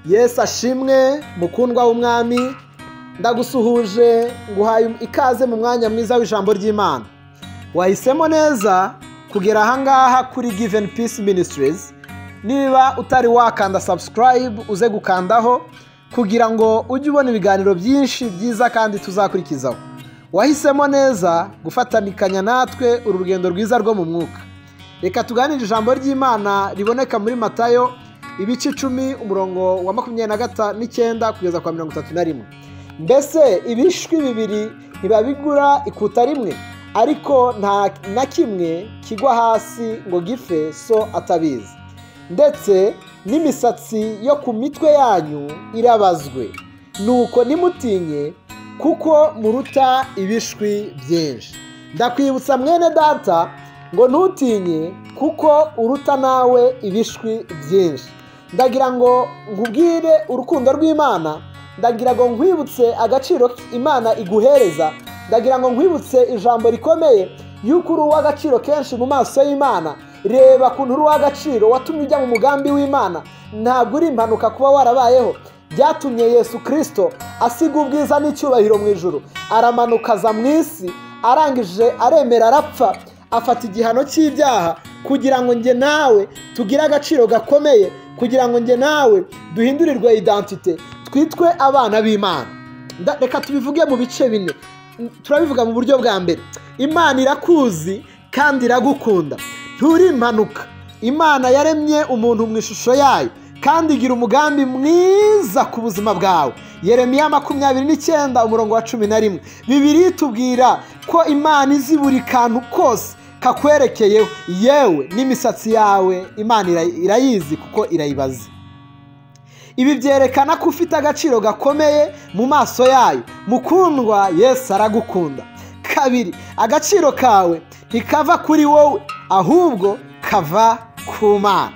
Yesu ashimwe, mukundwa w'Umwami, ndagusuhuje, nguhaye ikaze mu mwanya mwiza w'ijambo ry'Imana. Wahisemo neza kugera ahangaha kuri Given Peace Ministries. Niba utari wakanda subscribe, uze gukandaho kugira ngo ujye ubona ibiganiro byinshi byiza kandi tuzakurikizaho. Wahisemo neza gufatanikanya natwe uru rugendo rwiza rwo mu mwuka. Reka tuganire ijambo ry'Imana riboneka muri Matayo ibice 10 umurongo wa 29 kugeza kwa 31. Mbese ibishwi bibiri ntibabigura ikuta rimwe, ariko nta na kimwe kigwa hasi ngo gife so atabizi. Ndetse n'imisatsi yo ku mitwe yanyu irabazwe. Nuko nimutinye, kuko muruta ibishwi byinshi. Ndakwibutsa mwene data ngo ntutinye, kuko uruta nawe ibishwi byinshi. Ndagira ngo nkubwire urukundo rw'Imana, ndagira ngo nkwibutse agaciro Imana iguhereza, ndagira ngo nkwibutse ijambo rikomeye yuko uri uw'agaciro kenshi mu maso y'Imana. Reba kuntu uri uw'agaciro, watumye ujya mu mugambi w'Imana. Ntabwo uri impanuka kuba warabayeho. Byatumye Yesu Kristo asiga ubwiza n'icyubahiro mu ijuru, aramanuka aza mu isi, arangije aremera arapfa, afata igihano cy'ibyaha kugira ngo njye nawe tugire agaciro gakomeye, kugira ngo njye nawe duhindurirwe identite, twitwe abana b'Imana. Reka tubivuge mu bice bine. Turabivuga mu buryo bwa mbere. Imana irakuzi kandi iragukunda. Nturi impanuka. Imana yaremye umuntu mu ishusho yayo kandi igira umugambi mwiza ku buzima bwawe. Yeremiya 29 umurongo wa 11. Bibiliya itubwira ko Imana izi buri kantu kose kakwerekeyeho, yewe n'imisatsi yawe Imana irayizi kuko irayibaza. Ibi byerekana ko ufite agaciro gakomeye mu maso yayo. Mukundwa, Yesu aragukunda. Kabiri, agaciro kawe ntikava kuri wowe, ahubwo kava ku Mana.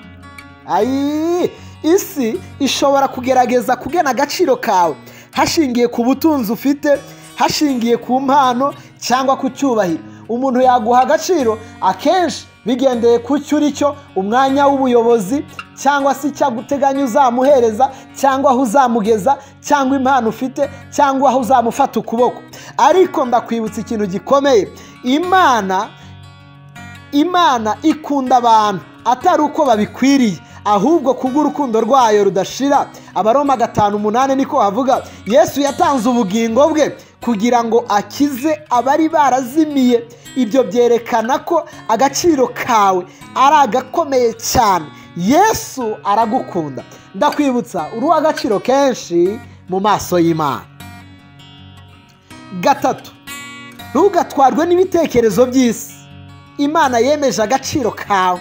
Ayi, isi ishobora kugerageza kugena agaciro kawe hashingiye ku butunzi ufite, hashingiye ku mpano cyangwa ku cyubahiro. Umuntu yaguha agaciro akenshi bigendeye ku cyo uri cyo, umwanya w'ubuyobozi cyangwa se icyaguteganya uzamuhereza, cyangwa aho uzamugeza, cyangwa impano ufite, cyangwa aho uzamufata ukuboko. Ariko ndakwibutsa ikintu gikomeye. Imana ikunda abantu atari uko babikwiriye, ahubwo kubw'urukundo rwayo rudashira. Abaroma 5:8 niko havuga. Yesu yatanze ubugingo bwe kugira ngo akize abari barazimiye. Ibyo byerekana ko agaciro kawe ari agakomeye cyane. Yesu aragukunda. Ndakwibutsa, uri uw'agaciro kenshi mu maso y'Imana. Gatatu, ntugatwarwe n'ibitekerezo by'isi. Imana yemeje agaciro kawe.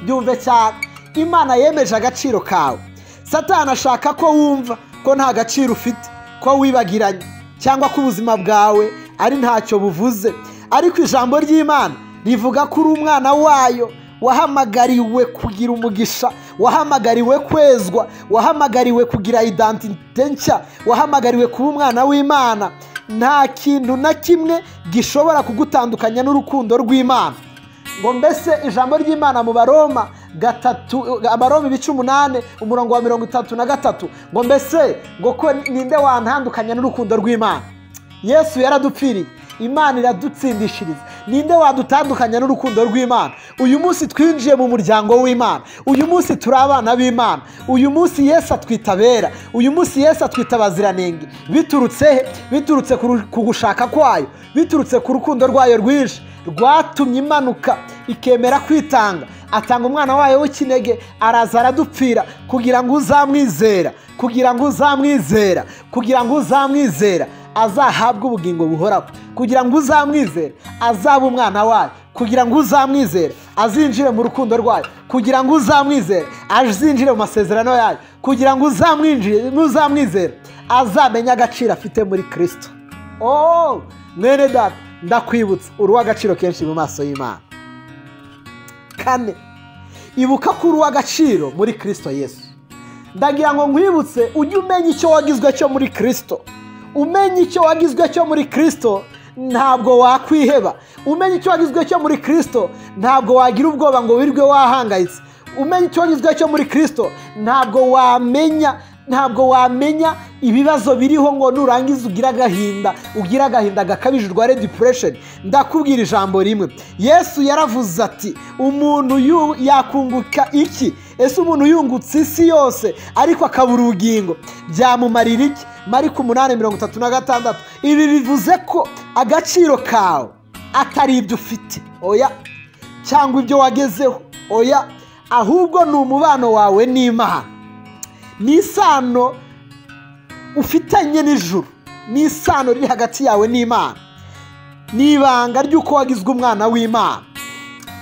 Byumve cyane, Imana yemeje agaciro kawe. Satani ashaka ko wumva ko nta gaciro ufite, ko wibagiranye, cyangwa ko ubuzima bwawe ari ntacyo buvuze. Ariko ijambo ry'Imana rivuga ko uri umwana wayo, wahamagariwe kugira umugisha, wahamagariwe kwezwa, wahamagariwe kugira identite nshya, wahamagariwe kuba umwana w'Imana. Nta kintu na kimwe gishobora kugutandukanya n'urukundo rw'Imana. Ngo mbese ijambo ry'Imana mu Baroma 3, Abaroma ibice 8 umurongo wa 33, ngo mbese ngo ko ninde wantandukanya n'urukundo rw'Imana? Yesu yaradupfiriye, Imana iradutsindishiriza. Ninde wadutandukanya n'urukundo rw'Imana? Uyu munsi twinjiye mu muryango w'Imana. Uyu munsi turi abana b'Imana. Uyu munsi Yesu atwita abera. Uyu munsi Yesu atwita abaziranenge. Biturutse he? Biturutse ku gushaka kwayo, biturutse ku rukundo rwayo rwinshi rwatumye imanuka ikemera kwitanga, atanga umwana wayo w'ikinege, araza aradupfira kugira ngo uzamwizera, kugira ngo uzamwizera, kugira ngo uzamwizera azahabwe ubugingo buhoraho, kugira ngo uzamwizera azabe umwana wayo, kugira ngo uzamwizera azinjire mu rukundo rwayo, kugira ngo uzamwizera azinjire mu masezerano yayo, kugira ngo uzamwizera azamenye agaciro afite muri Kristo. Oh, mwene data, ndakwibutsa, uri uw'agaciro kenshi mu maso y'Imana. Kane, ibuka ko uri uw'agaciro muri Kristo Yesu. Ndagira ngo nkwibutse, ujye umenya icyo wagizwe cyo muri Kristo. Umenye icyo wagizwe cyo muri Kristo, ntabwo wakwiheba. Umenye icyo wagizwe cyo muri Kristo, ntabwo wagira ubwoba ngo wirwe wahangayitse. Umenya icyo wagizwe cyo muri Kristo, ntabwo wamenya ibibazo biriho ngo nurangiza ugira agahinda gakabije, urware depression. Ndakubwira ijambo rimwe, Yesu yaravuze ati umuntu yakunguka iki? Ese umuntu yungutse isi yose ariko akabura ubugingo byamumarira iki? Mariko 8:36. Ibi bivuze ko agaciro kawe atari ibyo ufite, oya, cyangwa ibyo wagezeho, oya, ahubwo ni umubano wawe n'Imana, ni isano ufitanye n'ijuru, ni isano riri hagati yawe n'Imana, ni ibanga ry'uko wagizwe umwana w'Imana.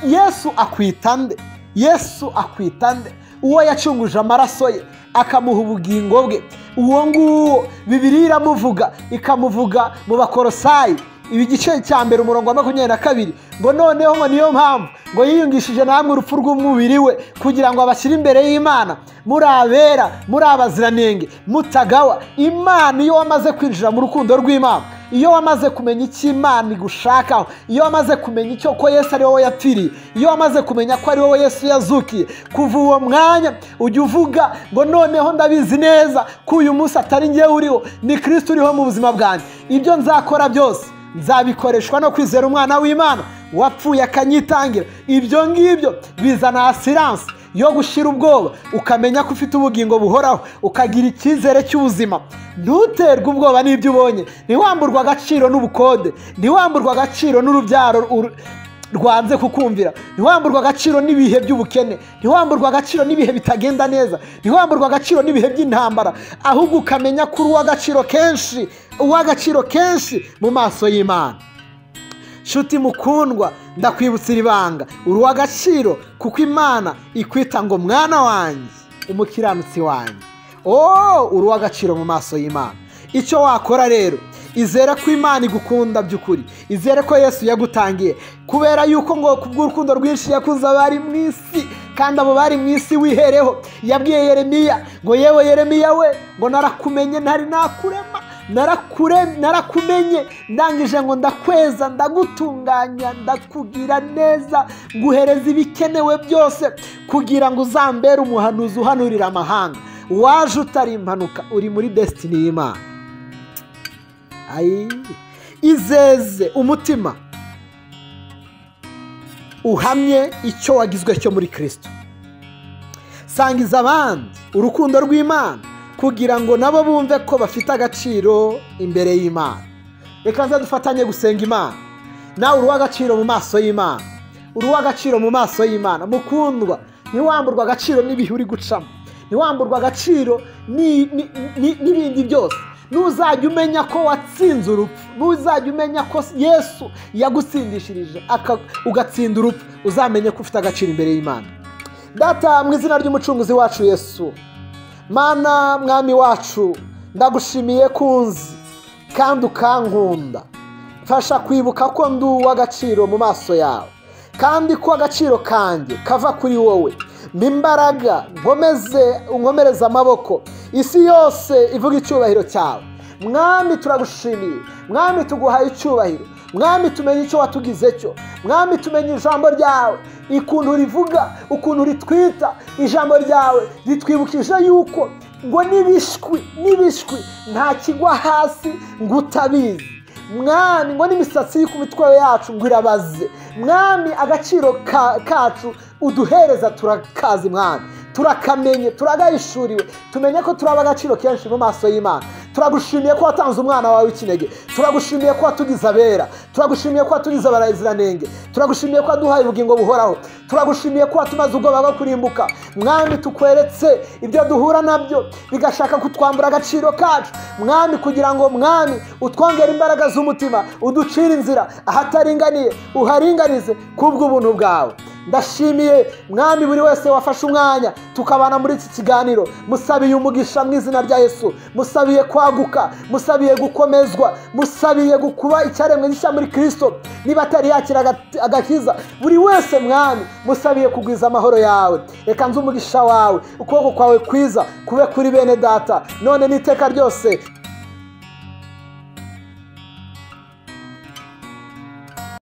Yesu akwita nde? Yesu akwita nde? Uwo yacunguje amaraso ye akamuha ubugingo bwe, uwo nguwo Bibiliya iramuvuga, ikamuvuga mu Bakorosayi igice cya 1 umurongo wa 22, ngo noneho ngo niyo mpamvu ngo yiyungishije namwe urupfu rw'umubiri we kugira ngo abashyire imbere y'Imana muri abera, muri abaziranenge, mutagawa. Imana, iyo wamaze kwinjira mu rukundo rw'Imana, iyo wamaze kumenya icyo Imana igushakaho, iyo wamaze kumenya icyo ko Yesu ari wowe yapfiriye, iyo wamaze kumenya ko ari wowe Yesu yazukiye, kuva uwo mwanya ujya uvuga ngo noneho ndabizi neza ko uyu munsi atari njyewe uriho, ni Kristo uriho mu buzima bwanjye. Ibyo nzakora byose nzabikoreshwa no kwizera umwana w'Imana wapfuye akanyitangira. Ibyo ngibyo bizana assurance yo gushira ubwoba, ukamenya ko ufite ubugingo buhoraho, ukagira icyizere cy'ubuzima. Ntuterwe ubwoba n'ibyo ubonye, ntiwamburwe agaciro n'ubukode, ntiwamburwe agaciro n'urubyaro rwanze kukumvira, ntiwamburwe agaciro n'ibihe by'ubukene, ntiwamburwe agaciro n'ibihe bitagenda neza, ntiwamburwe agaciro n'ibihe by'intambara, ahubwo ukamenya ko uri uw'agaciro kenshi, uw'agaciro kenshi mu maso y'Imana. Nshuti mukundwa, ndakwibutsa ibanga, uri uw'agaciro kuko Imana ikwita ngo mwana wanjye, umukiranutsi wanjye. Uri uw'agaciro mu maso y'Imana. Icyo wakora rero, izere ko Imana igukunda by'ukuri, izere ko Yesu yagutangiye, kubera yuko ngo kubw'urukundo rwinshi yakunze abari mu isi, kandi abo bari mu isi wihereho. Yabwiye Yeremiya ngo yewe Yeremiya we, ngo narakumenye ntari nakurema, narakumenye ndangije ngo ndakweza, ndagutunganya, ndakugira neza, nguhereza ibikenewe byose kugira ngo uzambere umuhanuzi uhanurira amahanga. Waje utari impanuka, uri muri destiny y'Imana. Izeze umutima uhamye icyo wagizwe cyo muri Kristo. Sangiza abandi urukundo rw'Imana kugira ngo nabo bumve ko bafite agaciro imbere y'Imana. Reka nze dufatanye gusenga Imana. Nawe uri uw'agaciro mu maso y'Imana, uri uw'agaciro mu maso y'Imana. Mukundwa, ntiwamburwe agaciro n'ibihe uri gucamo, ntiwamburwe agaciro n'ibindi byose. Nuzajya umenya ko watsinze urupfu, nuzajya umenya ko Yesu yagutsindishirije ugatsinda urupfu, uzamenye ko ufite agaciro imbere y'Imana. Data, mu izina ry'umucunguzi wacu Yesu, Mana mwami wacu, ndagushimiye kunzi kandi ukankunda. Mfasha kwibuka ko ndi uw'agaciro mu maso yawe, kandi ko agaciro kanjye kava kuri wowe. Imbaraga nkomeze, unkomereze amaboko, isi yose ivuga icyubahiro cyawe. Mwami turagushimiye, Mwami tuguhaye icyubahiro, Mwami tumenye icyo watugize cyo, Mwami tumenye ijambo ryawe ikuntu rivuga, ukuntu ritwita. Ijambo ryawe ritwibukije yuko ngo n'ibishwi nta kigwa hasi ngo utabizi. Mwami ngo n'imisatsi ku mitwe yacu ngo irabaze. Mwami agaciro kacu uduhereza turakazi, Mwami turakamenye, turagahishuriwe, tumenye ko turaba agaciro kenshi mu maso y'Imana. Turagushimiye ko watanze umwana wawe w'ikinege, turagushimiye ko watugize abera, turagushimiye ko watugize abaziranenge, turagushimiye ko waduhaye ubugingo buhoraho, turagushimiye ko watumaze ubwoba bwo kurimbuka. Mwami tukweretse ibyo duhura nabyo bigashaka kutwambura agaciro kacu, Mwami kugira ngo Mwami utwongere imbaraga z'umutima, uducire inzira ahataringaniye, uharinganize kubw'ubuntu bwawe. Ndashimiye Mwami buri wese wafashe umwanya tukabana muri iki kiganiro. Musabiye umugisha mu izina rya Yesu, musabiye kwaguka, musabiye gukomezwa, musabiye gukuba icyaremwe gishya muri Kristo. Niba atari yakira agakiza, buri wese Mwami musabiye kugwiza amahoro yawe. Reka nze umugisha wawe, ukuboko kwawe kwiza kube kuri bene data none n'iteka ryose.